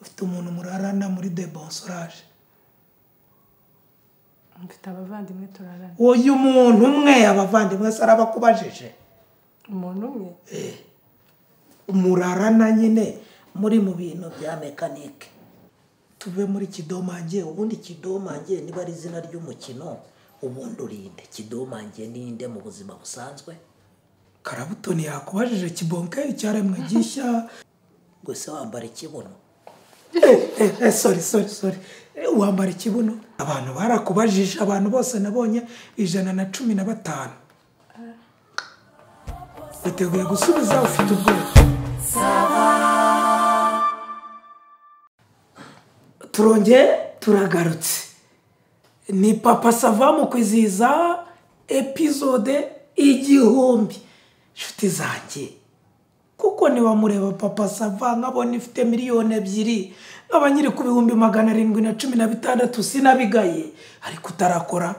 Ufite umuntu murarana muri debonsorage? Mfite abavandimwe turarana. Uyu muntu umwe abavandimwe se arabakubajije? Umuntu umwe? Murarana nyine muri mu bintu bya mekanike. Tuve muri Kidomange. Ubundi Kidomange niba ari izina ry'umukino, ubundi urinde Kidomange ninde mu buzima busanzwe? Karabutoni yakubajije kibonke icyaremwe gishya. Gusa wambara ikibuno. Sorry. Wambara ikibuno. Abantu barakubajije, abantu bose nabonye 115. Witeguye gusubiza ufite ubwoba? Turongeye turagarutse. Ni Papa Sava mu kwizihiza episode 1000. Inshuti zanjye, kuko niba mureba Papa Sava nkabona ifite 2,000,000, nkaba nyiri ku 716,000 sinabigaye, ariko utarakora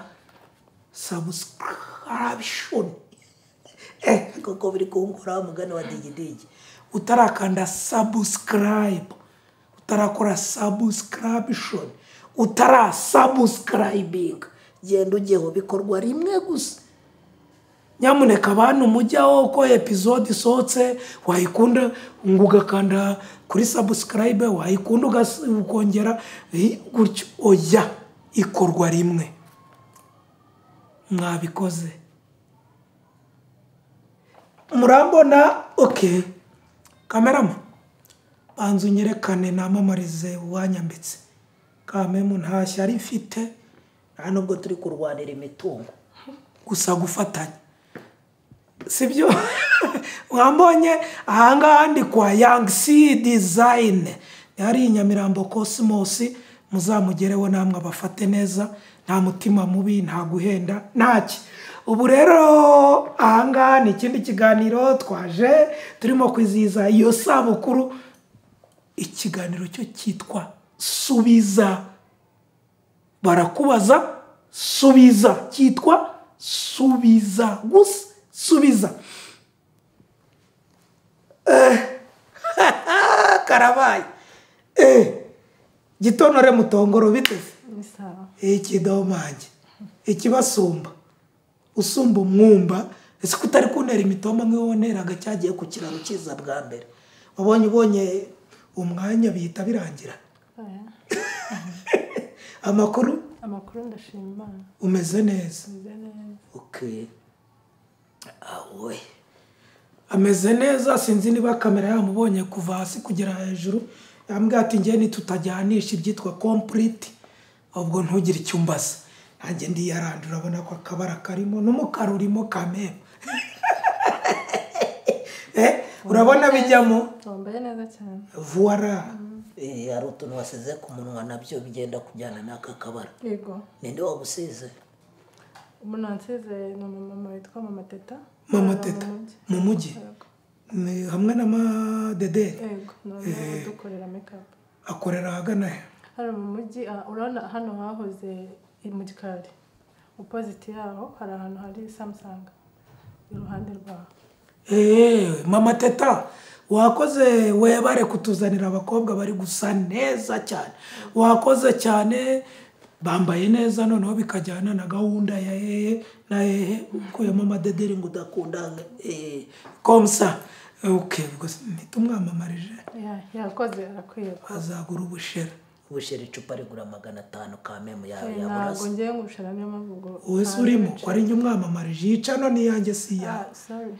subscription koko biri kunkora mugani wa digidigi, utarakanda subscribe, utarakora subscription, utarasubscribing, genda ujyeho, bikorwa rimwe gusa. Nyamuneka abantu mujyaho ko episode isohotse wayikunda ngo ugakanda kuri subscribe, wayikunda ukongera gutyo, oya, ikorwa rimwe. Mwabikoze murambona? Okay, kamerama banza unyerekane namamarize uwanyambitse. Kamemu nta shyari mfite, nta nubwo turi kurwanira imitungo, gusa gufatanya sibyo. Wambonye ahangaha ndi kwa Young C Design, hari i Nyamirambo Cosmos, muzamugereho namwe abafate neza, nta mutima mubi, nta guhenda, ntaki. Ubu rero ahangaha ni ikindi kiganiro twaje turimo kwizihiza iyo sabukuru. Ikiganiro cyo cyitwa Subiza. Barakubaza subiza, cyitwa Subiza gusa, subiza. Karabaye. Gitonore mutongoro biteze. Ikidomange ikibasumba usumba umwumba. Ese kutari kuntera imitoma nk'iyo woneraga cyagiye ku kiraro kiza bwa mbere? Wabonye ubonye umwanya bihita birangira. Amakuru? Amakuru ndashima Imana. Umeze neza? Umeze neza. Okay. Awe. Ameze neza, sinzi niba kamera yamubonye kuva hasi kugera hejuru. Yambwiye ati ngiye nitutajyanisha ibyitwa complete, ubwo ntugire icyumbaza. Nanjye ndiyarandura, urabona ko akabara karimo n'umukara urimo kameme. Urabona bijyamo? Wambaye neza cyane. Voila. Hari utuntu wasize ku munwa nabyo bigenda kujyana n'aka kabara. Yego. Ninde wagusize? Umuntu wansize ni umumama witwa Mama Teta. Mama Teta mu mujyi? Hamwe na Madederi? Yego, ni udukorera make-up. Akorera ahagana he? Hano mu mujyi, urabona hano hahoze mu gikari. Opposite yaho hari ahantu hari Samsung iruhande rwaho. Mama Teta wakoze webare kutuzanira abakobwa bari gusa neza cyane. Wakoze cyane, bambaye neza, noneho bikajyana na gahunda ya hehe na hehe, ukuyemo Madederi ngo udakunda komsa. Okay, ntitumwamamarije. Yakoze arakwiye. Azagura ubushera. Ubushera icupa rigura 500 kamemu yawe yaburasa. Ntabwo ngiye ngo ubushera niyo mpamvu ngo wese urimo ko ari njye umwamamarije, yicano ni yanjye si ya. Sorry.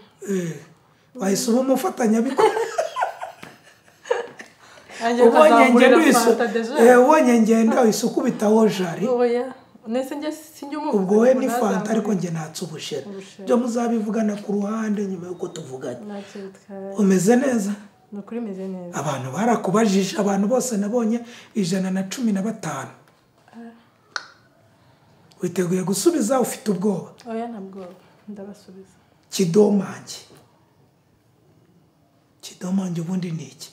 Wahise uba umufatanyabikorwa. Ubonye ngenda uhise ukubitaho jari. Ubwo we ni fanta ariko njye natse ubushera. Byo muzabivugana ku ruhande nyuma yuko tuvuganye. Umeze neza? Nukuri meze neza. Abantu barakubajije, abantu bose nabonye 115. Witeguye gusubiza ufite ubwoba? Oya ntabwo ndabasubiza. Kidomange. Kidomange ubundi ni iki?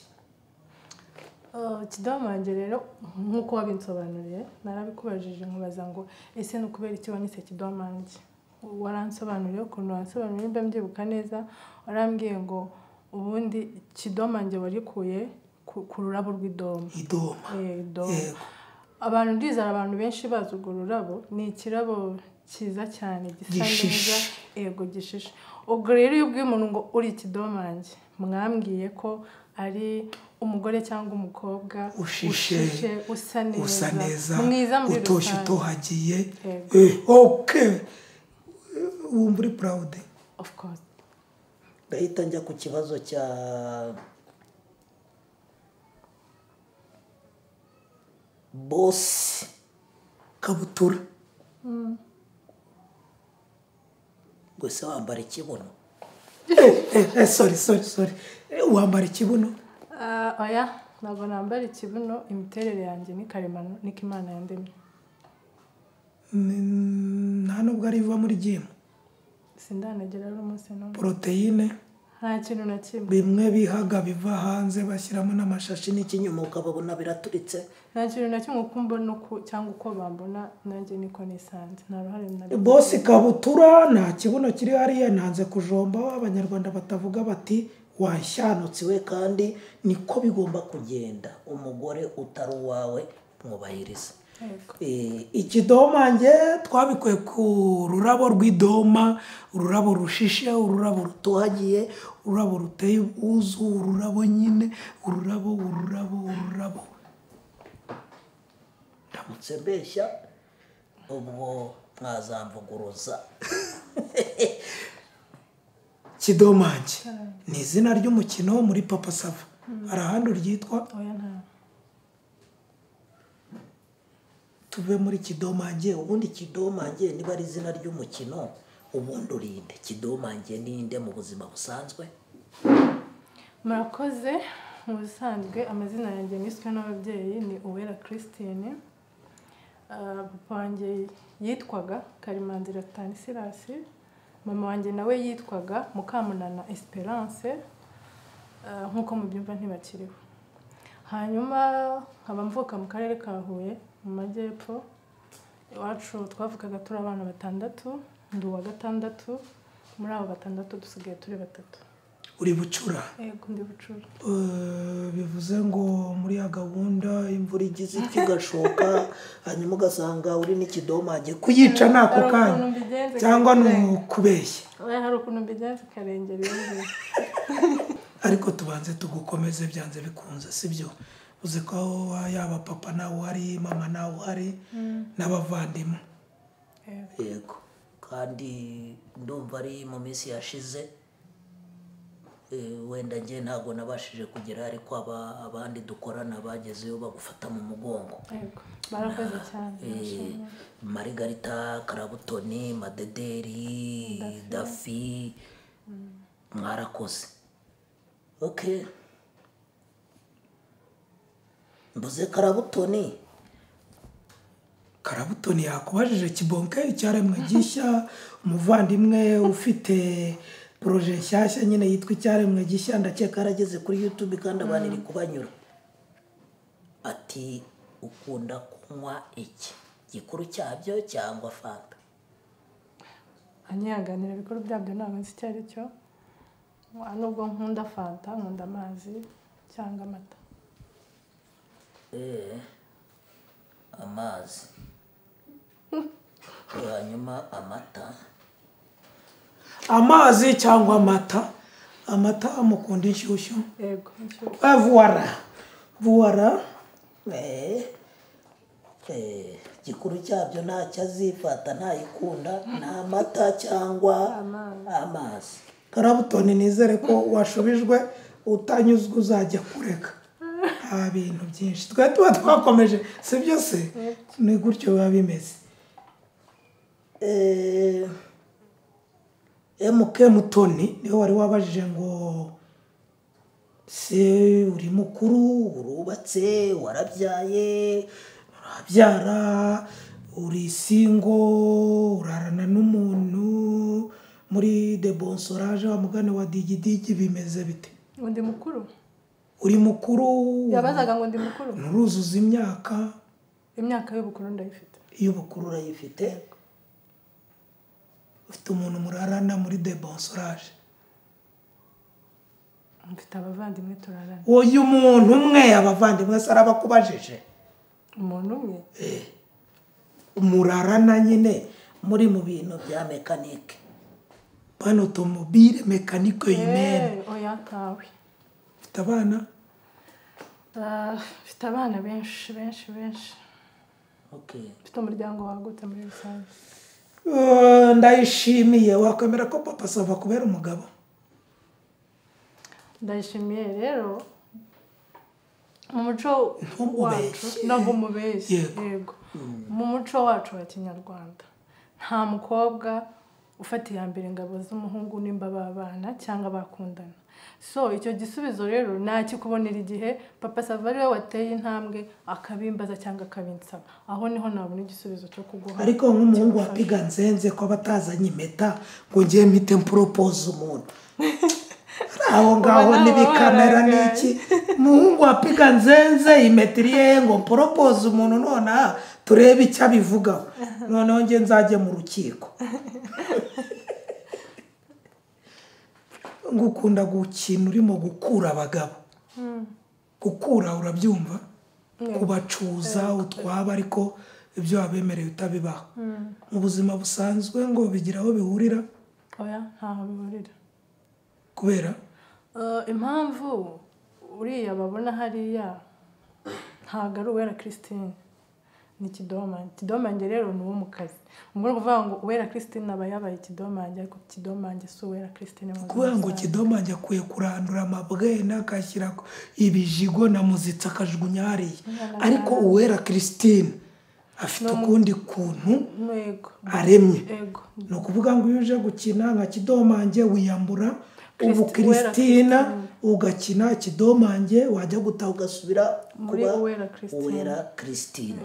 Kidomange rero nkuko wabinsobanuriye narabikubajije nkubaza ngo ese nukubera iki wanyise Kidomange? Waransobanuriye ukuntu wansobanuriye mbe mbyibuka neza, warambwiye ngo ubundi Kidomange warikuye ku rurabo rw'idoma. Idoma. Idoma. Abantu ndizera abantu benshi bazi urwo rurabo, ni ikirabo cyiza cyane gisa neza, yego gishishe. Ubwo rero iyo ubwiye umuntu ngo uri ikidomange, mwambwiye ko ari umugore cyangwa umukobwa ushishe, usa neza, mwiza muri rusange, utoshye utohagiye. Okay, wumva uri proud? Of course. Ndahita njya ku kibazo cya boss Kabutura. Gusa wambara ikibuno? Sorry. Wambara ikibuno? Oya, ntabwo nambara ikibuno, imiterere yanjye ni karemano, niko Imana yandemye. Nta nubwo ari iva muri gym. Sindanagera ari umunsi n'umwe. Poroteyine? Nta kintu na kimwe. Bimwe bihaga biva hanze bashyiramo n'amashashi n'ikinyuma ukababona biraturitse. Nta kintu na kimwe uko mbona cyangwa uko bambona nanjye niko nisanze, nta ruhare na Boss Kabutura nta kibuno kiri hariya, nanze kujomba abanyarwanda batavuga bati washyanutse we, kandi niko bigomba kugenda. Umugore utari uwawe mwubahiriza. Ikidomange twabikuye ku rurabo rw'idoma, ururabo rushishe, ururabo rutohagiye, ururabo ruteye ubwuzu, ururabo nyine, ururabo ururabo ururabo. Ndamutse mbeshya ubwo mwazamvuguruza. Kidomange ni izina ry'umukino muri Papa Sava. Hari ahandi ryitwa? Oya nta. Tuve muri kidomange. Ubundi kidomange niba ari izina ry'umukino, ubundi urinde kidomange ninde mu buzima busanzwe? Murakoze. Mu busanzwe amazina yanjye niswe n'ababyeyi ni Uwera Christine. Papa wanjye yitwaga Karimanzira Stanislas, mama wanjye nawe yitwaga Mukamunana Esperance, nkuko mubyumva ntibakiriho. Hanyuma nkaba mvuka mu karere ka Huye mu majyepfo. Iwacu twavukaga turi abana batandatu, ndi uwa gatandatu, muri abo batandatu dusigaye turi batatu. Uri bucura? Yego, ndi bucura. Bivuze ngo muri ya gahunda imvura igize igashoka, hanyuma ugasanga uri n'ikidomange kuyica nako kanya cyangwa nukubeshya? Oya, hari ukuntu mbigenza ikarengera iyo ngiyo. Ariko tubanze tugukomeze byanze bikunze, sibyo? Uzi ko yaba papa nawe uhari, mama nawe uhari, n'abavandimwe. Yego, kandi ndumva ari mu minsi yashize, wenda njye ntabwo nabashije kugera, ariko abandi dukorana bagezeyo bagufata mu mugongo. Yego, barakoze cyane. Marigarita, Karabutoni, Madederi, Dafi, mwarakoze. Okay. Mbuze Karabutoni. Karabutoni yakubajije Kibonke icyaremwe gishya, umuvandimwe ufite projet nshyashya nyine yitwa icyaremwe gishya, ndakeka yarageze kuri YouTube kandi abantu iri kubanyura. Ati ukunda kunywa iki? Gikuru cyabyo cyangwa Fanta? Anyihanganira, ibikuru byabyo ntabwo nzi icyo ari cyo. Nubwo nkunda Fanta, nkunda amazi cyangwa amata. Amazi. Hanyuma amata. Amazi cyangwa amata. Amata amukunda inshyushyu. Yego, inshyushyu. Vuara. Vuara. Gikuru cyabyo ntacyo azifata, ntayikunda, nta mata cyangwa amazi. Karabutoni nizere ko washubijwe, utanyuzwe uzajya kureka. Nta bintu byinshi twe tuba twakomeje, si byo se? Ni gutyo biba bimeze. MK Mutoni niwe wari wabajije ngo se uri mukuru, urubatse, warabyaye, urabyara, uri singo, urarana n'umuntu muri de bonsorage wa mugane wa digidigi, bimeze bite? Ndi mukuru. Uri mukuru? Yabazaga ngo ndi mukuru. Nturuzuza imyaka. Imyaka y'ubukuru ndayifite. Y'ubukuru urayifite? Ufite umuntu murarana muri de bonsorage? Mfite abavandimwe turarana. Uyu muntu umwe abavandimwe se arabakubajije? Umuntu umwe? Murarana nyine muri mu bintu bya mekanike. Pan automobile mekanike humaine. Oya ntawe. Mfite abana? Mfite abana benshi benshi benshi. Okay. Mfite umuryango wagutse muri rusange. Ndayishimiye, wakwemera ko Papa Sava kubera umugabo? Ndayishimiye rero mu muco wacu ntabwo mubeshye, yego mu muco wacu wa Kinyarwanda nta mukobwa ufata iya mbere ingabo z'umuhungu nimba babana cyangwa bakundana. So icyo gisubizo rero nakikubonera igihe Papa Sava ariwe wateye intambwe akabimbaza cyangwa akabinsaba, aho niho nabona igisubizo cyo kuguha. Ariko nk'umuhungu wapiga nzenze ko batazanye impeta ngo ngiye mpite propose umuntu aho ngaho n'ibikamera n'iki, muhungu wapiga nzenze impeta iri hehe ngo propose umuntu nonaha turebe icyo abivugaho, noneho nge nzajye mu rukiko. Ngukunda gukina urimo gukura abagabo. Gukura urabyumva, kubacuza utwaba, ariko ibyo wabemereye utabibaho. Mu buzima busanzwe ngo bigira aho bihurira? Oya ntaho bihurira. Kubera impamvu uriya babona hariya ntabwo ari Uwera Christine, ni Kidomange. Kidomange rero ni uwo mu kazi. Ubwo ni ukuvuga ngo Uwera Christine aba yabaye Kidomange, ariko Kidomange si Uwera Christine. Kuvuga ngo Kidomange akwiye kurandura amabwena akashyira ibijigo na muzitsi akajugunya hariya, ariko Uwera Christine afite ukundi kuntu aremye. Ni ukuvuga ngo iyo uje gukina nka Kidomange wiyambura ubu Christina ugakina Kidomange, wajya gutaha ugasubira kuba Uwera Christine.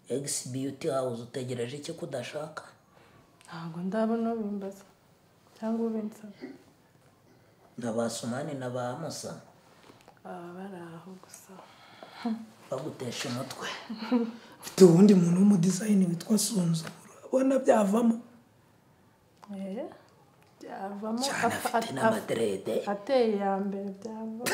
Ex Beauty House utegereje iki kudashaka? Ntabwo ndabona ubimbaza cyangwa ubinsaba. Na ba Sumani na ba Musa bari aho gusa bagutesha umutwe. Mfite uwundi muntu w'umudizayini witwa Sunzu, urabona byavamo? Byavamo afite n'amadrede ateye ya mbere byavamo.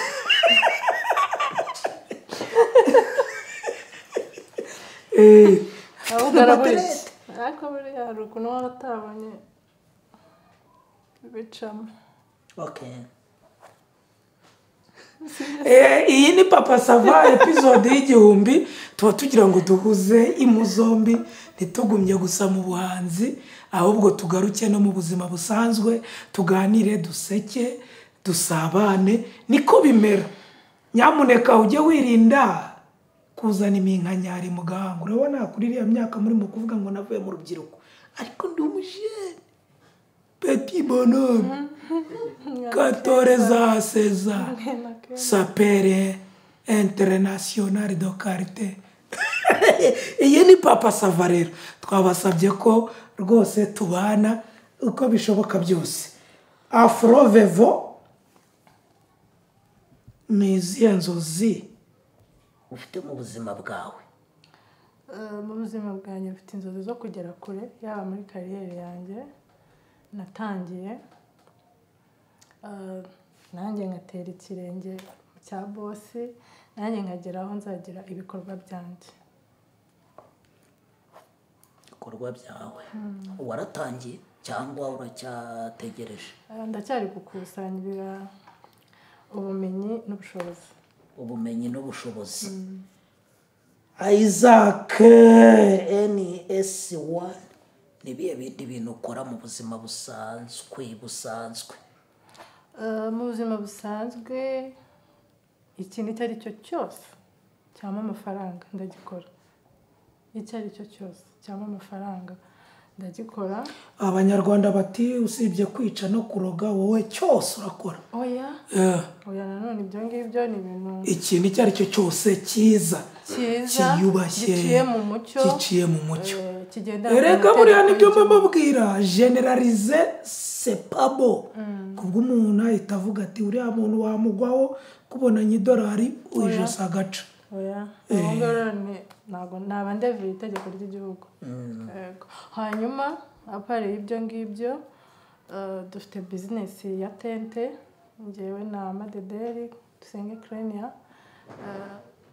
Ahubwo araburitse, ariko buriya hari ukuntu waba utabonye bicamo. Okay. Iyi ni Papa Sava episode y'1000, tuba tugira ngo duhuze impu zombi, ntitugumye gusa mu buhanzi, ahubwo tugaruke no mu buzima busanzwe, tuganire, duseke, dusabane, niko bimera. Nyamuneka ujye wirinda kuzana iminkanyari mu gahanga. Urabona kuri iriya myaka murimo kuvuga ngo navuye mu rubyiruko, ariko ndi umujene petit bonhomme 14 16 sapere international de karite. Iyi ni Papa Sava rero, twabasabye ko rwose tubana uko bishoboka byose. Afro Vevo ni izihe nzozi ufite mu buzima bwawe? Mu buzima bwanjye mfite inzozi zo kugera kure, yaba muri kariyeri yanjye natangiye, nanjye ngatera ikirenge cya bosi, nanjye nkagera aho nzagira ibikorwa byanjye. Ibikorwa byawe waratangiye cyangwa uracyategereje? Ndacyari gukusanya ubumenyi n'ubushobozi. Ubumenyi n'ubushobozi. Isaac NS1, ni ibihe bindi bintu ukora mu buzima busanzwe busanzwe? Mu buzima busanzwe ikintu icyo ari cyo cyose cyampa amafaranga ndagikora. Icyo ari cyo cyose cyampa amafaranga ndagikora. Abanyarwanda bati usibye kwica no kuroga wowe cyose urakora. Oya. Oya nanone ibyo ngibyo ni ibintu. Ikintu icyo ari cyo cyose cyiza, cyiyubashye, giciye mu mucyo, giciye mu mucyo. Erega buriya nibyo mbabwira, generalize c'est pas bon. Kubwo umuntu ahita avuga ati uriya muntu wamugwaho kubonanye idolari ijosi agaca. Oya, aho ngaho ntabwo naba ndeviye itegeko ry'igihugu. Hanyuma apare ibyo ngibyo, Dufite business ya tente njyewe na Madederi Dusenge Crenia,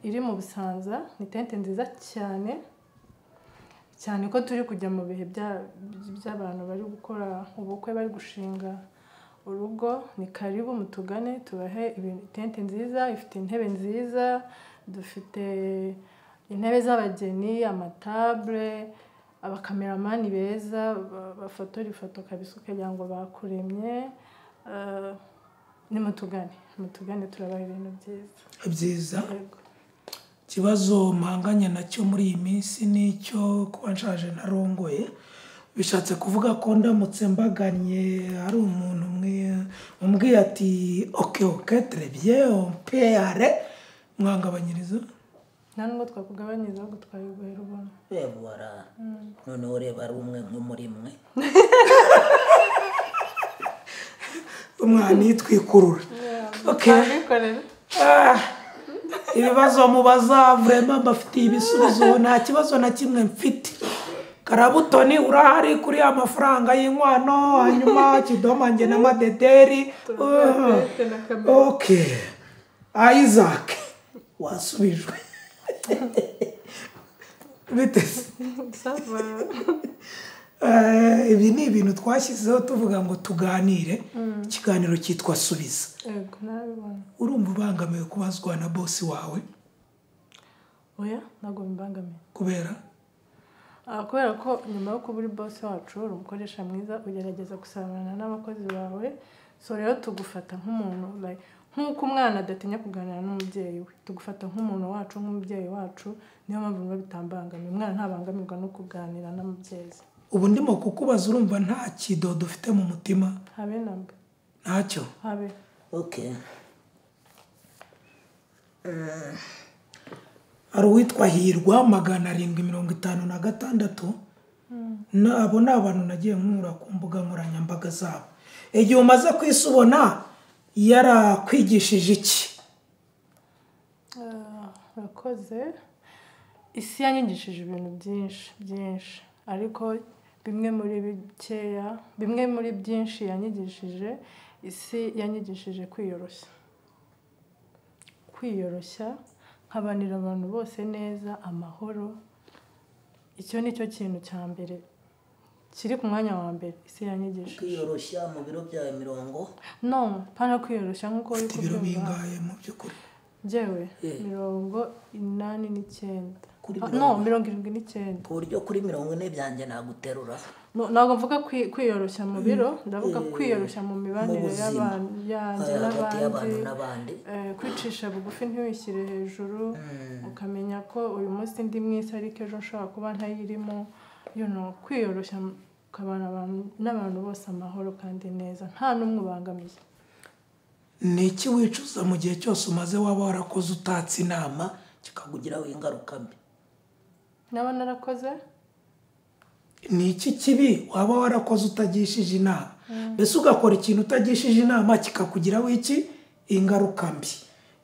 iri mu Busanza. Ni tente nziza cyane cyane ko turi kujya mu bihe by'abantu bari gukora ubukwe, bari gushinga urugo. Ni karibu mutugane tubahe tente nziza ifite intebe nziza. Dufite intebe z'abageni, amatable, abakameramani beza bafotora ifoto kabisa ukagira ngo bakuremye. Ni mutugane turabaha ibintu byiza. Ikibazo mpanganye nacyo muri iyi minsi nicyo kuba nshaje narongoye. Bishatse kuvuga ko ndamutse mbaganye ari umuntu umwe umbwiye ati ok ok très bien on peut aller, mwangabanyiriza? Nta nubwo twakugabanyiriza ahubwo twabiguhera ubona. Voilà. Noneho reba ari umwe nko muri mwe. Umwana yitwikurura. Okay. Ibibazo mubaza vraiment mbafitiye ibisubizo, nta kibazo na kimwe mfite. Karabutoni urahari kuri amafaranga y'inkwano, hanyuma Kidomange na Madederi. Okay. Isaac wasubijwe. Bitese. Ibi ni ibintu twashyizeho tuvuga ngo tuganire. Ikiganiro cyitwa Subiza. Yego, narabibona. Urumva ubangamiwe kubazwa na boss wawe? Oya, ntabwo bimbangamiye. Kubera? Kubera ko nyuma yo kuba uri boss wacu, uri umukoresha mwiza, ugerageza gusabana n'abakozi bawe. So rero tugufata nk'umuntu, like nk'uko umwana adatinya kuganira n'umubyeyi we, tugufata nk'umuntu wacu, nk'umubyeyi wacu. Niyo mpamvu biba bitambangamiye. Umwana ntabangamirwa no kuganira n'umubyeyi. Ubu ndimo kukubaza urumva nta kidodo ufite mu mutima? Habe namba. Ntacyo? Habe. Okay. Hari uwitwa Hirwa 756. Abo ni abantu nagiye nkura ku mbuga nkoranyambaga zabo. Igihe umaze kwisubona yarakwigishije iki? Urakoze. Isi yanyigishije ibintu byinshi byinshi, ariko bimwe muri bikeya, bimwe muri byinshi yanyigishije, isi yanyigishije kwiyoroshya. Kwiyoroshya, nkabanira abantu bose neza, amahoro. Icyo ni cyo kintu cya mbere kiri ku mwanya wa mbere isi yanyigishije. Kwiyoroshya mu biro byawe mirongo? No, pana kwiyoroshya nkuko uri kubyumva. Ibiro bingahe mu by'ukuri? Jewe 89. No, 79. Ku buryo kuri 40 byanjye naguterura. No, ntabwo mvuga kwiyoroshya mu biro, ndavuga kwiyoroshya mu mibanire y'abantu yanjye n'abandi. Kwicisha bugufi ntiwishyire hejuru, ukamenya ko uyu munsi ndi mwisi ariko ejo nshobora kuba ntayirimo. You know, kwiyoroshya ukabana n'abantu bose amahoro kandi neza, nta n'umwe ubangamiye. Ni iki wicuza mu gihe cyose umaze waba warakoze utatse inama kikakugiraho ingaruka mbi? Naba narakoze? Ni iki kibi waba warakoze utagishije inama? Mbese ugakora ikintu utagishije inama kikakugiraho iki ingaruka mbi?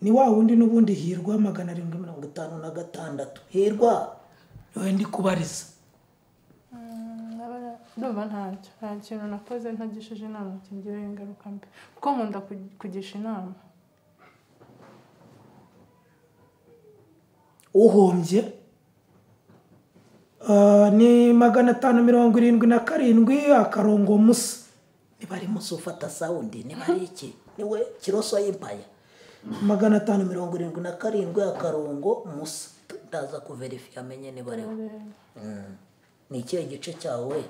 Ni wa wundi n'ubundi Hirwa 756. Hirwa niwe ndi kubariza. Ndumva ntacyo, nta kintu nakoze ntagishije inama kingiraho ingaruka mbi, kuko nkunda kugisha inama. Uhombye ni 577 akarongo Musa. Niba ari Musa ufata saundi, niba ari iki, niwe Kiroso y'impaya. 577 akarongo Musa. Ndaza kuverify amenye niba ari we. Ni ikihe gice cyawe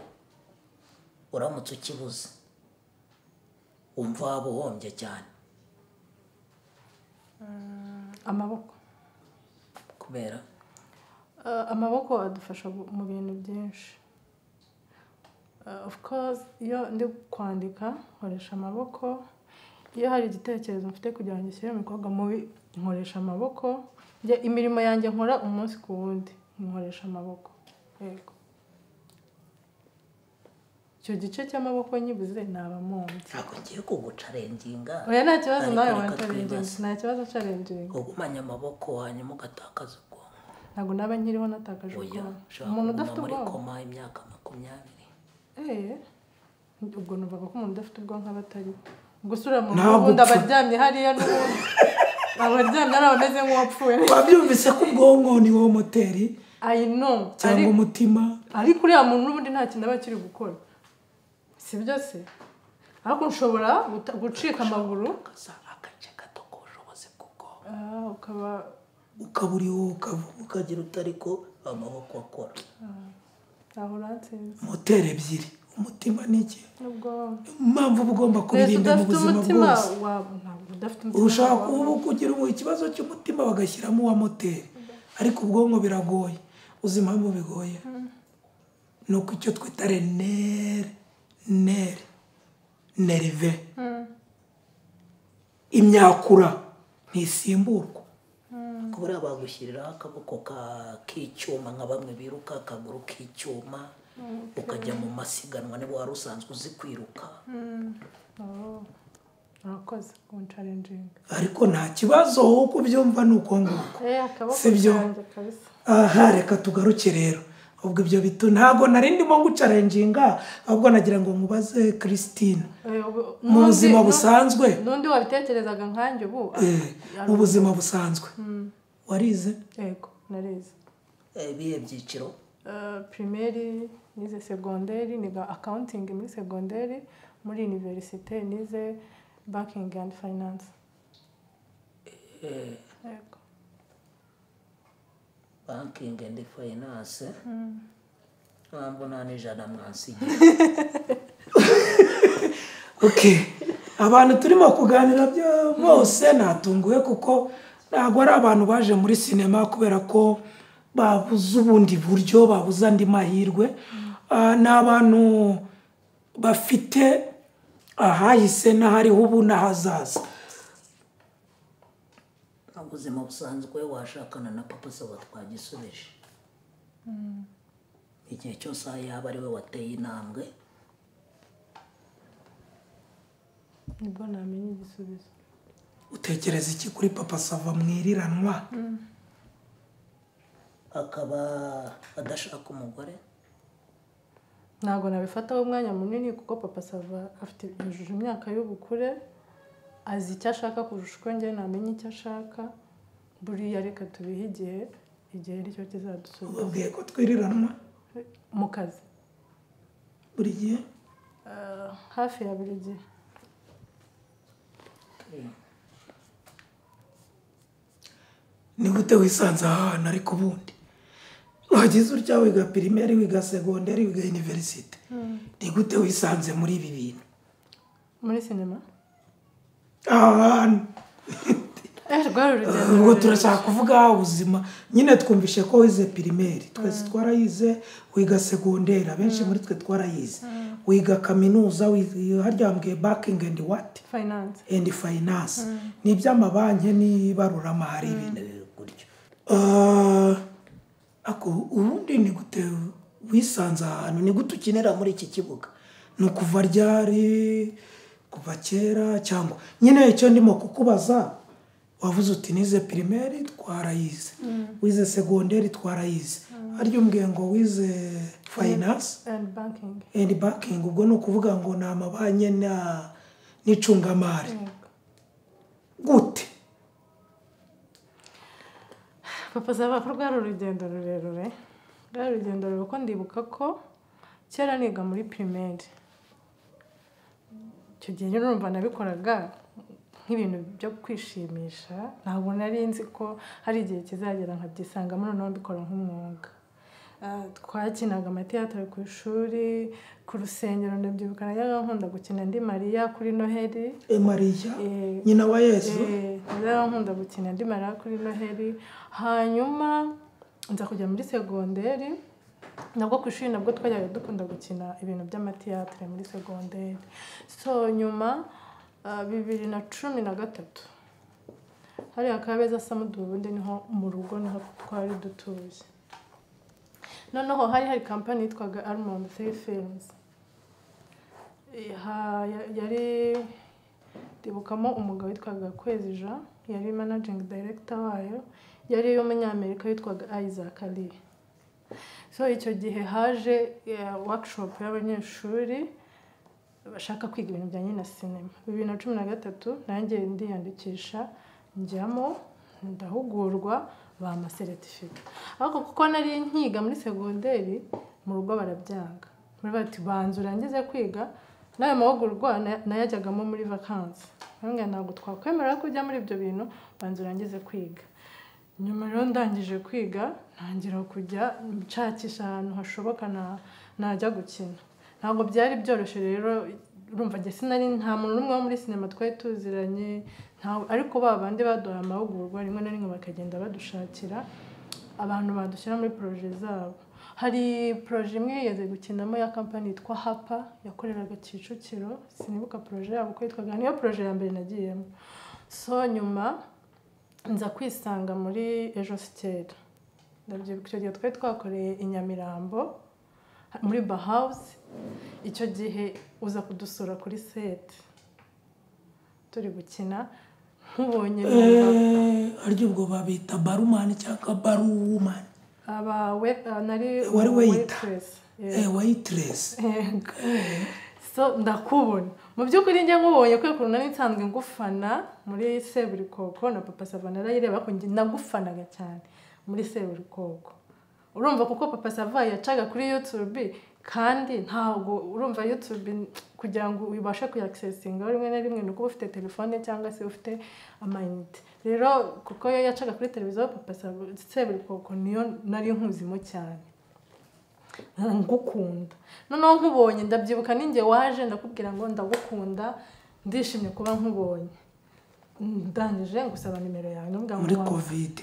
uramutse ukibuze umva waba uhombye cyane? Amaboko. Kubera? Amaboko adufasha mu bintu byinshi. Of course, iyo ndi kwandika nkoresha amaboko, iyo hari igitekerezo mfite kugira ngo ngishyire mu bikorwa mubi nkoresha amaboko. Njye imirimo yanjye nkora umunsi ku wundi nkoresha amaboko. Yego. Icyo gice cy'amaboko nyibuze naba mpombye. Ntabwo ngiye kugucarenginga. Oya, nta kibazo nawe wancarenginga. Nta kibazo carenginga. Ugumanya amaboko hanyuma ugatakaza ubwonko. Ntabwo naba nkiriho natakaje ubwonko. Umuntu udafite ubwonko muri koma imyaka 20. Ubwo numvaga ko umuntu udafite ubwonko aba atari gusa uriya muntu ubundi aba aryamye hariya n'ubundi aba aryamye ari ameze nk'uwapfuye. Wabyumvise ko ubwonko ni wo moteri I know cyangwa umutima, ariko uriya muntu n'ubundi nta kintu aba akiri gukora, si byo se? Ariko nshobora gucika amaguru agace gato k'ubushobozi bw'ubwonko, ukaba uriho ukavuga ukagira utariko amaboko akora. Moteri ebyiri, umutima n'iki, impamvu uba ugomba kubirinda mu buzima bwose. Ushaka kuba kugira ikibazo cy'umutima bagashyiramo uwa moteri, ariko ubwonko biragoye. Uzi impamvu bigoye? Ni uko icyo twita nerve, imyakura ntisimburwa. Kubera bagushyiriraho akaboko k'icyuma nka bamwe biruka, akaguru k'icyuma, ukajya mu masiganwa niba wari usanzwe uzi kwiruka. Urakoze kuncarenjinga. Ariko nta kibazo uko ubyumva ni uko nguko, sibyo? Aha reka tugaruke rero. Ubwo ibyo bitu ntabwo nari ndimo ngucarenjinga, ahubwo nagira ngo nkubaze Christine, mu buzima busanzwe n'undi wabitekerezaga nkanjye ubu, mu buzima busanzwe warize? Yego narize. Ibihe byiciro? Primaire nize, secondaire niga accounting muri secondaire, muri université nize banking and finance. Yego. Banking and finance. Mbona n'ijana mwansigiye. Okay, abantu turimo kuganira bose natunguwe kuko ntabwo ari abantu baje muri sinema kubera ko babuze ubundi buryo, babuze andi mahirwe. Ni abantu bafite ahahise n'ahariho ubu n'ahazaza. Ubuzima busanzwe washakana na Papa Sava twagisubije. Igihe cyose yaba ari we wateye intambwe nibwo namenye igisubizo. Utekereza iki kuri Papa Sava mwiriranwa? Akaba adashaka umugore? Ntabwo nabifataho umwanya munini kuko Papa Sava afite yujuje imyaka y'ubukure, azi icyo ashaka kurusha uko njye namenye icyo ashaka. Buriya reka tubihe igihe, igihe nicyo kizadusubiza. Ubabwiye ko twiriranwa mu kazi buri gihe? Hafi ya buri gihe. Ni gute wisanze aha hantu? Ariko ubundi wagize utya wiga primaire, wiga secondaire, wiga université, ni gute wisanze muri ibi bintu? Muri sinema? Ahantu ubwo turashaka kuvuga ubuzima nyine. Twumvishe ko wize primaire, twese twarayize, wiga secondaire, abenshi muri twe twarayize, wiga kaminuza, harya wambwiye banking and what? Finance. And finance. Ni iby'amabanki n'ibaruramari, ibintu gutyo. Ako ubundi ni gute wisanze ahantu? Ni gute ukinira muri iki kibuga? Ni ukuva ryari? Kuva kera? Cyangwa nyine icyo ndimo kukubaza, wavuze uti nize primaire twarayize, wize secondaire twarayize, harya umbwiye ngo wize finance and banking. And banking, ubwo ni ukuvuga ngo ni amabanki n'icungamari. Gute? Papa Sava ko rwari urugendo rurerure, rwari urugendo rurerure kuko ndibuka ko kera niga muri primaire, icyo gihe nyine urumva nabikoraga nk'ibintu byo kwishimisha, ntabwo nari nzi ko hari igihe kizagera nkabyisangamo noneho mbikora nk'umwuga. Twakinaga amateatro ku ishuri, ku rusengero, ndabyibuka najyaga nkunda gukina ndi Mariya kuri Noheli. Mariya nyina wa Yesu? Najyaga nkunda gukina ndi Mariya kuri Noheli. Hanyuma nza kujya muri segonderi, nabwo ku ishuri nabwo twajyaga dukunda gukina ibintu by'amateatro muri segonderi. So nyuma 2013 hariya Kabeza Samudu, ubundi niho mu rugo niho twari dutuye. Noneho hari kampani yitwaga Almond 3 Films. Yari ndibukamo umugabo witwaga Kwezi Jean, yari managing director wayo, yari y'umunyamerika witwaga Isaac Ali. So icyo gihe haje workshop y'abanyeshuri Bashaka kwiga ibintu bijyanye na sinema. 2013 nanjye ndiyandikisha njyamo, ndahugurwa, bampa certificate. Ariko kuko nari nkiga muri segonderi, mu rugo barabyanga, muri bati banza urangize kwiga. N'ayo mahugurwa nayajyagamo muri vacances. Bambwira ntabwo twakwemerera ko ujya muri ibyo bintu, banza urangize kwiga. Nyuma rero ndangije kwiga, ntangira kujya nshakisha ahantu hashoboka najya gukina. Ntabwo byari byoroshye rero, urumva njye sinari, nta muntu n'umwe wo muri sinema twari tuziranye, ariko ba bandi baduha amahugurwa rimwe na rimwe bakagenda badushakira abantu badushyira muri projet zabo. Hari projet imwe yigeze gukinamo ya kampani yitwa Hapa, yakoreraga Kicukiro, sinibuka projet yabo uko yitwaga, niyo projet ya mbere nagiyemo. So nyuma nza kwisanga muri Ejo Sikera. Ndabyibuka icyo gihe twari twakoreye i Nyamirambo muri Bahouse. Icyo gihe uza kudusura kuri set turi gukina, nkubonye numva Arya ubwo babita barumani cyangwa baruwumani? Aba we nari Wari waiter. Waitress. Waitress. Yego. So ndakubona, mu by'ukuri njye nkubonye kubera ukuntu nari nsanzwe ngufana muri Seburikoko na Papa Sava narayireba, ariko njye nagufanaga cyane muri Seburikoko. Urumva kuko Papa Sava yacaga kuri YouTube, kandi ntabwo urumva YouTube kugira ngo ubashe kuyaccessinga rimwe na rimwe nuko uba ufite telefone cyangwa se ufite amayinite. Rero kuko yo yacaga kuri televiziyo, Papa Sava, Seburikoko niyo nari nkuzimo cyane, ngukunda. Noneho nkubonye ndabyibuka ninjye waje ndakubwira ngo ndagukunda, ndishimye kuba nkubonye. Ndangije ngusaba nimero yawe, ndamubwira ngo Muri Covid.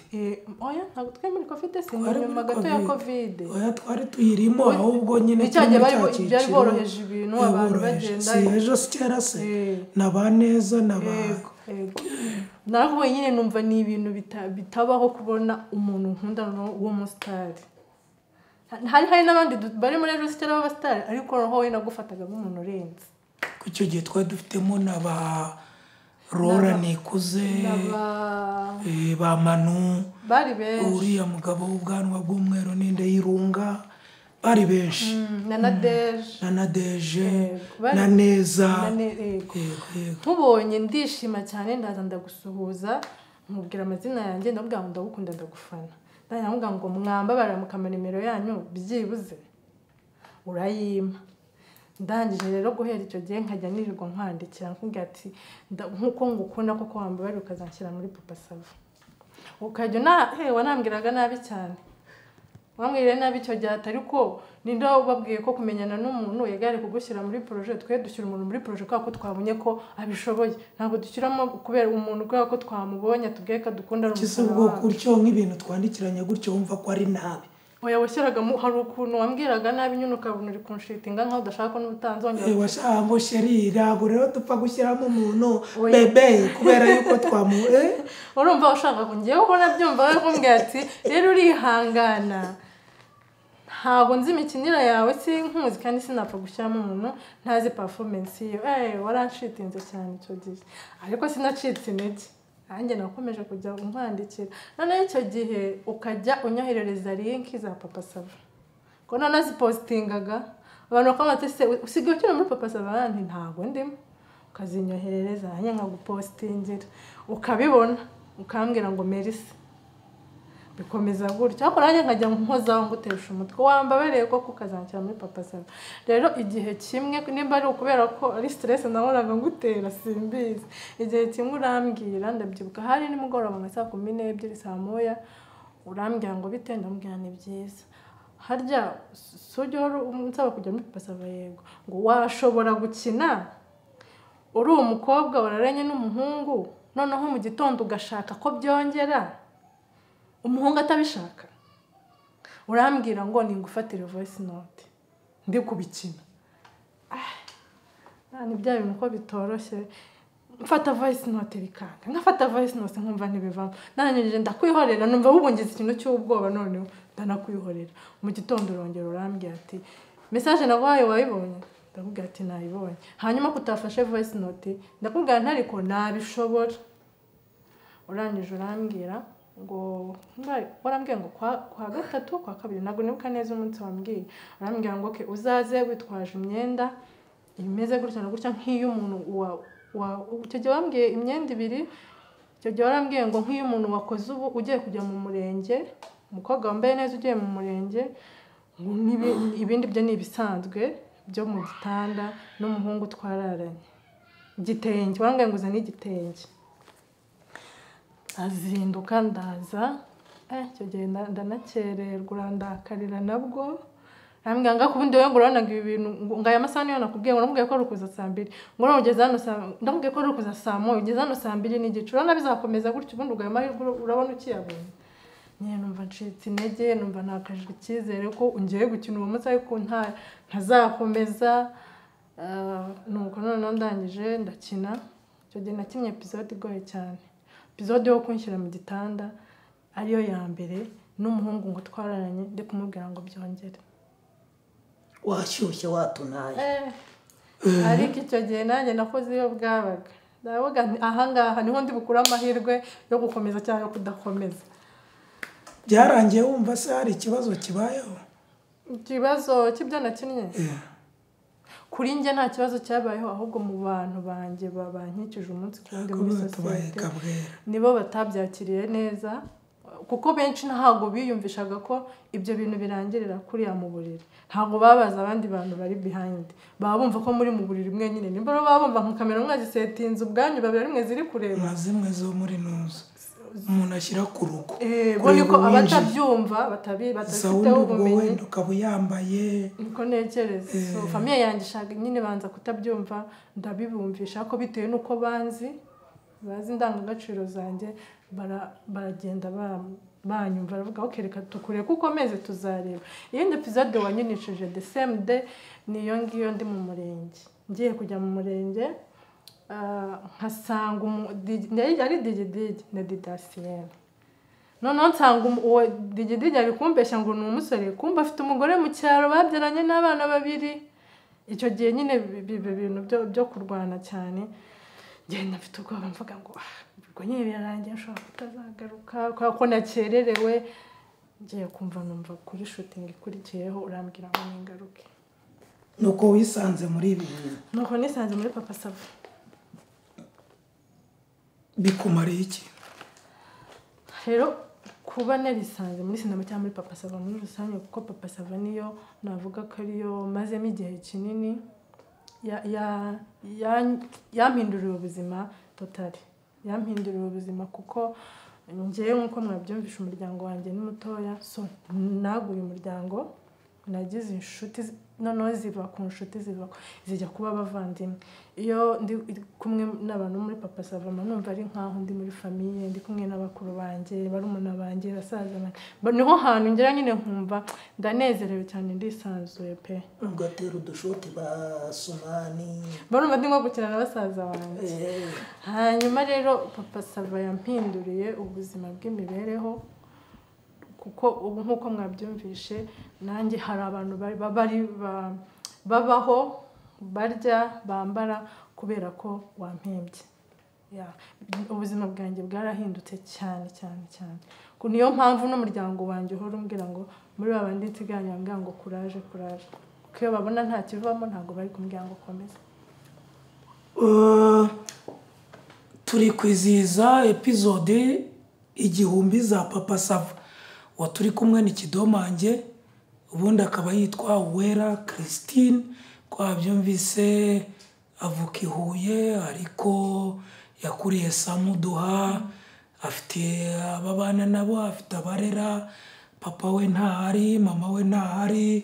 Oya, ntabwo twari muri Covid, si Twari nyuma muri gato ya Covid. Covid. Oya, twari tuyirimo, ahubwo nyine Ni cya gihe turi muri bari cya byari cyiciro. boroheje ibintu, abantu Boroheje. bagenda. Si ejo si kera se? Na ba Neza na ba Yego, yego. Narakubonye nyine numva ni ibintu bitabaho kubona umuntu nkunda noneho w'umusitari. Hari n'abandi bari muri Ejo Sikera b'abasitari, ariko noneho we nagufataga nk'umuntu urenze. Ku icyo gihe twari dufitemo na ba Rora Nikuze, N'aba ba Manu, bari benshi. Uriya mugabo w'ubwanwa bw'umweru n'inde y'irunga, bari benshi. Na Nadeje. Na Nadeje, Yego, na Neza. Yego. Yego, yego. Nkubonye ndishima cyane, ndaza ndagusuhuza, nkubwira amazina yanjye, ndamubwira ngo ndagukunda, ndagufana. Ndamubwira ngo mwambabarira mukama nimero yanyu byibuze, urayimpa. Ndangije rero guhera icyo gihe nkajya nirirwa nkwandikira, nkubwira ati nkuko ngukunda koko wambabarira ukazanshyira muri Papa Sava. Ukajya wanambwiraga nabi cyane, wambwiriye nabi icyo gihe ati ariko ninde wababwiye ko kumenyana n'umuntu yagari kugushyira muri projet? Twe dushyira umuntu muri projet kubera ko twabonye ko abishoboye, ntabwo dushyiramo kubera umuntu kubera ko twamubonye tubwiye ko adukunda ari Kise umufana ubwo wacu. gutyo nk'ibintu twandikiranye gutyo wumva ko ari nabi. Oya, washyiragamo hari ukuntu wambwiraga nabi nyine ukabona uri kunshitinga nkaho udashaka ko n'ubutanzongera. Washaka ngo chéri, ntabwo rero dupfa gushyiramo umuntu Oya. bebe kubera yuko twamu. Urumva ushaka ko ngewe uko nabyumva we kumbwira ati rero urihangana, ntabwo nzi imikinire yawe, sinkuzi kandi sinapfa gushyiramo umuntu ntazi performance ye. Waranshitinze cyane icyo gihe, ariko sinacitse intege, nanjye nakomeje kujya nkwandikira. Noneho icyo gihe ukajya unyoherereza link za Papa Sava, ko nanazipositingaga abantu bakavuga ati se usigaye ukina muri Papa Sava? Nti ntabwo ndimo. Ukazinyoherereza nanjye nkagupositingira, ukabibona ukambwira ngo merci. Bikomeza gutyo, ariko nanjye nkajya nkozaho ngutesha umutwe, wambabereye ko kukazanshyira muri Papa Sava. Rero igihe kimwe, nimba ari ukubera ko ari stress nahoraga ngutera simbizi, igihe kimwe urambwira, ndabyibuka hari nimugoroba nka saa 12 saa 1, urambwira ngo bite? Ndamubwira ni byiza. Harya sujya uhora unsaba kujya muri Papa Sava? Yego. Ngo washobora gukina uri umukobwa wararanye n'umuhungu, noneho mu gitondo ugashaka ko byongera umuhungu atabishaka? Urambwira ngo ningufatire voice note ndi kubikina. Ni bya bintu ko bitoroshye, mfata voice note bikanga, nkafata voice note nkumva ntibivamo, narangije ndakwihorera, numva ahubwo ngize ikintu cy'ubwoba, noneho ndanakwihorera. Mu gitondo urongera urambwira ati message naguhaye wayibonye? Ndakubwira ati nayibonye. Hanyuma kutafashe voice note? Ndakubwira nti ariko nabishobora. Urangije urambwira ngo warambwiye ngo kwa gatatu, kwa kabiri, ntabwo nibuka neza umunsi wambwiye. Urambwira ngo okay, uzaze witwaje imyenda. imeze gutya na gutya, nk'iyo umuntu icyo gihe wambwiye imyenda ibiri, icyo gihe warambwiye ngo nk'iyo umuntu wakoze ubu ugiye kujya mu murenge, umukobwa wambaye neza ugiye mu murenge, ibindi byo ni ibisanzwe byo mu gitanda n'umuhungu twararanye. Igitenge warambwiye ngo uzane igitenge, azinduka ndaza, icyo gihe ndanakererwa, urandakarira nabwo. Arambwira ngo ubundi wowe ngo urabona ngo ibi bintu ngo aya masaha niyo nakubwiye, ngo namubwiye ko ari ukuza saa mbiri, ngo none ugeze hano saa, ndamubwiye ko ari ukuza saa moya, ugeze hano saa mbiri n'igice, urabona bizakomeza gutyo, ubundi ubwo ayo mahirwe urabona ukiyabonye. Nyine numva ncitse intege, numva ntakajwe icyizere ko ngiye gukina uwo munsi ariko ntazakomeza. Nuko noneho ndangije ndakina, icyo gihe nakinnye episode igoye cyane, episode yo kunshyira mu gitanda ariyo ya mbere n'umuhungu ngo twararanye, ndi kumubwira ngo byongere. Washyushye watunaye. Ariko icyo gihe nanjye nakoze iyo bwabaga, ndavuga nti ahangaha niho ndi bukure amahirwe yo gukomeza cyangwa yo kudakomeza. Byarangiye wumva se hari ikibazo kibayeho? Ikibazo cy'ibyo nakinnye? Kuri njye nta kibazo cyabayeho, ahubwo mu bantu banjye babankikije umunsi ku wundi muri sosiyete nibo batabyakiriye neza, kuko benshi ntabwo biyumvishaga ko ibyo bintu birangirira kuriya mu buriri. Ntabwo babaza abandi bantu bari behind, baba bumva ko muri mu buriri mwenyine, nimba baba bumva nka kamera mwazisetinze ubwanyu babiri rimwe ziri kureba nka zimwe zo muri nuza umuntu ashyira ku rugo. Bo niko abatabyumva batafiteho ubumenyi, ukaba uyambaye niko ntekereza. So famiye yanjye ishaka nyine banza kutabyumva, ndabibumvisha ko bitewe n'uko banzi bazi indangagaciro zanjye, baragenda banyumva baravuga ok reka tukure kuko meze tuzareba. Iyindi episode wanyinishije the same day niyo ngiyo ndi mu murenge, ngiye kujya mu murenge nkasanga ari Digidigi na Didasiyene. Noneho nsanga uwo Digidigi ari kumbeshya ngo ni umusore, kumva afite umugore mu cyaro babyaranye n'abana babiri. Icyo gihe nyine ibintu byo kurwana cyane, ngenda mfite ubwoba mvuga ngo ubwo nyine birarangiye nshobora kutazagaruka kubera ko nakererewe. Ngiye kumva numva kuri shooting ikurikiyeho urambwira ngo ningaruke. Nuko wisanze muri ibi bintu? Nuko nisanze muri Papa Sava. Bikumariye iki? Rero kuba narisanze muri sinema cyangwa muri Papa Sava muri rusange, kuko Papa Sava niyo navuga ko ariyo mazemo igihe kinini, yampinduriye ubuzima totally. Yampinduriye ubuzima kuko njyewe nk'uko mwabyumvisha umuryango wanjye ni mutoya, so naguye umuryango, nagize inshuti noneho ziva ku nshuti zijya kuba abavandimwe. Iyo ndi kumwe n'abantu muri Papa Sava numva ari nkaho ndi muri famiye, ndi kumwe n'abakuru banjye, barumuna banjye, basaza banjye, niho hantu ngera nyine nkumva ndanezerewe cyane, ndisanzuye pe. Ugatera udushoti ba Sumani, barumva ndi nko gukina na basaza banjye. Hanyuma rero Papa Sava yampinduriye ubuzima bw'imibereho, kuko ubu nk'uko mwabyumvishe nanjye hari abantu bari babaho barya bambara kubera ko wampembye. Ubuzima bwanjye bwarahindutse cyane cyane cyane. Niyo mpamvu n'umuryango wanjye uhora umbwira ngo muri babandi nsigaranye bambwira ngo courage courage, kuko iyo babona nta kivamo ntabwo bari kumbwira ngo komeza. Turi kwizihiza episode 1000 za Papa Sava. Wa turi kumwe ni Kidomange, ubundi akaba yitwa Uwera Christine, kwa byumvise avuka i Huye ariko yakuriye Samuduha, afite ababana nabo, afite abarera, papa we ntahari, mama we ntahari.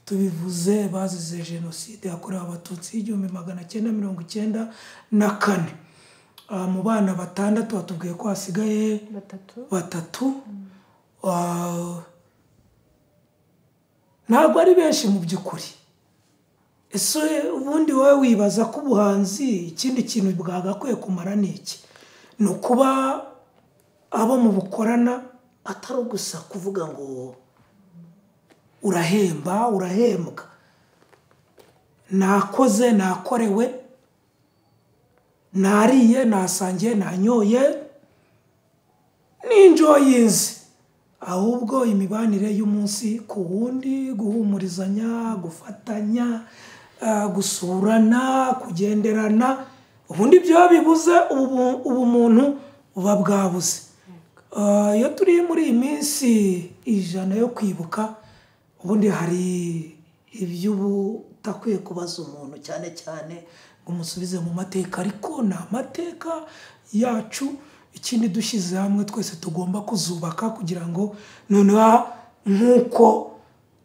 Tubivuze bazize jenoside yakorewe Abatutsi 1994. Mu bana batandatu batubwiye ko hasigaye batatu. Ntabwo ari benshi mu by'ukuri. Ese ubundi wowe wibaza ko ubuhanzi ikindi kintu bwagakwiye kumara ni iki? Ni ukuba abo mu bukorana, atari gusa kuvuga ngo urahemba urahembwa, nakoze nakorewe, nariye nasangiye nanyoye, ninjoyinze. Ahubwo imibanire y'umunsi ku wundi, guhumurizanya, gufatanya, gusurana, kugenderana, ubundi byo bibuze ubumuntu buba bwabuze. Iyo turi muri iyi minsi 100 yo kwibuka, ubundi hari iby'ubutakwiye kubaza umuntu cyane cyane ngo umusubize mu mateka, ariko ni amateka yacu. Ikindi dushyize hamwe twese tugomba kuzubaka kugira ngo noneho nk'uko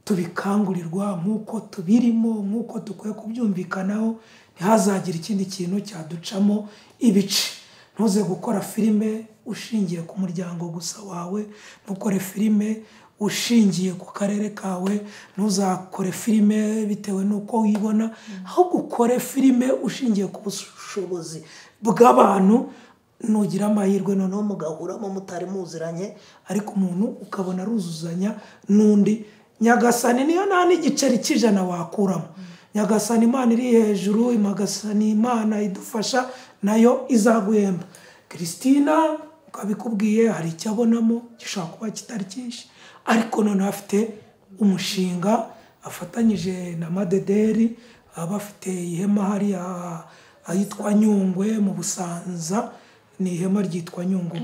tubikangurirwa, nk'uko tubirimo, nk'uko dukwiye kubyumvikanaho, ntihazagire ikindi kintu cyaducamo ibice. Ntuze gukora filime ushingiye ku muryango gusa wawe, ntukore filime ushingiye ku karere kawe, ntuzakore filime bitewe n'uko wibona, ahubwo ukore filime ushingiye ku bushobozi bw'abantu. Nugira amahirwe noneho mugahuramo mutari muziranye, ariko umuntu ukabona aruzuzanya n'undi. Nyagasani niyo nta n'igiceri cy'ijana wakuramo. Nyagasani Imana iri hejuru, Nyagasani Imana idufasha nayo izaguhemba. Christina ukabikubwiye hari icyo abonamo gishobora kuba kitari cyinshi, ariko noneho afite umushinga afatanyije na Madederi, bafite ihema hariya ahitwa Nyungwe mu Busanza, ni ihema ryitwa Nyungwe,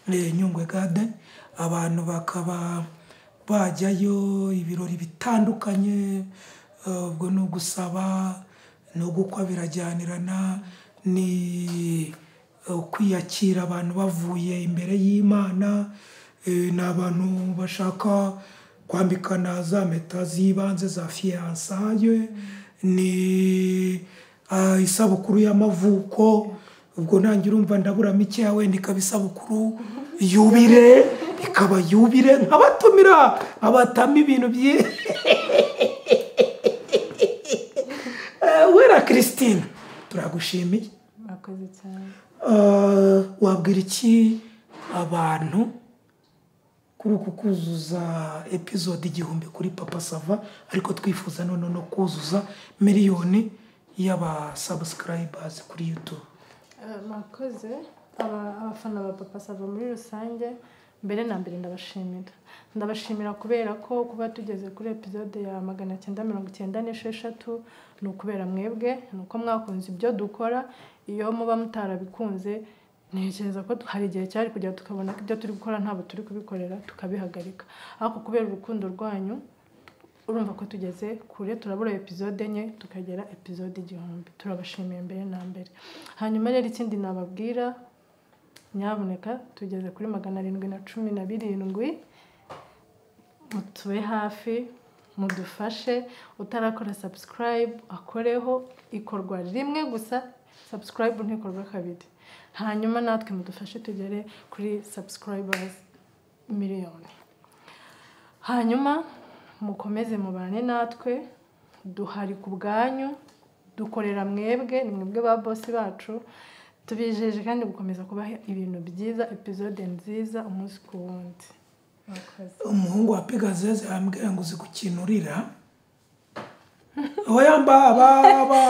Nyungwe Garden. Abantu bakaba bajyayo ibirori bitandukanye, ubwo ni ugusaba no gukwa birajyanirana, ni kwiyakira abantu bavuye imbere y'Imana, ni abantu bashaka kwambikana za mpeta z'ibanze za fiançailles, ni isabukuru y'amavuko. Ubwo nanjye urumva ndabura mikeya wenda ikaba isabukuru yubire, ikaba yubire, nkabatumira abatama ibintu bye. Wera Christine, turagushimiye. Murakoze cyane. Wabwira iki abantu kuri uku kuzuza episode 1000 kuri Papa Sava, ariko twifuza none no kuzuza miliyoni y'aba subscribers kuri YouTube? Murakoze. Abafana ba Papa Sava muri rusange, mbere na mbere ndabashimira. Ndabashimira kubera ko kuba tugeze kuri episode ya 996 ni ukubera mwebwe, ni uko mwakunze ibyo dukora. Iyo muba mutarabikunze, ntekereza ko hari igihe cyari kujya tukabona ko ibyo turi gukora ntabwo turi kubikorera, tukabihagarika. Ariko kubera urukundo rwanyu, urumva ko tugeze kure, turabura episode 4 tukagera episode 1000. Turabashimiye mbere na mbere. Hanyuma rero ikindi nababwira, nyabuneka tugeze kuri 717, mutube hafi, mudufashe. Utarakora subscribe akoreho, ikorwa rimwe gusa, subscribe ntikorwa kabiri. Hanyuma natwe mudufashe tugere kuri subscribers miliyoni. Hanyuma mukomeze mubane natwe, duhari ku bwanyu, dukorera mwebwe, ni mwebwe ba boss bacu. Tubijeje kandi gukomeza kubaha ibintu byiza, episode nziza umunsi ku wundi. Umuhungu wa Pigazeze yambwiye ngo uzi gukinurira. Aho yamba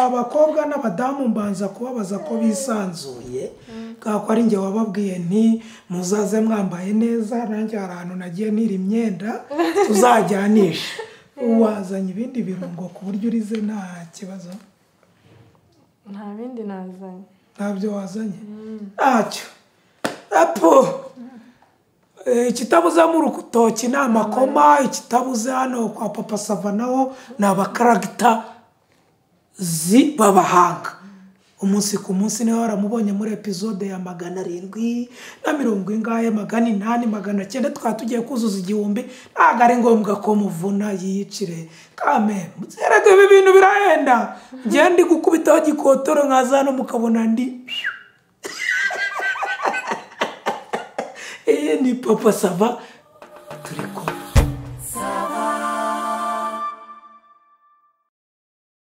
abakobwa n'abadamu mbanza kubabaza ko bisanzuye, ko ari njye wababwiye nti muzaze mwambaye neza, nanjye hari ahantu nagiye nira imyenda tuzajyanisha. Wazanye ibindi birungo ku buryo urize nta kibazo? Nta bindi nazanye. Ntabyo wazanye? Ntacyo. Apo ikitabuze mu rukutoki ni amakoma, ikitabuze hano kwa Papa Sava naho ni abakaragita babahanga. Umunsi ku munsi niho waramubonye muri episode ya 700 na mirongo ingahe, 800, 900, twaba tugiye kuzuza 1000. Ntabwo ari ngombwa ko muvuna yiyicire kame, muzerege ibi bintu birahenda. Ngiye ndi gukubitaho gikotoro nkaza hano mukabona ndi. Iyi ni Papa Sava.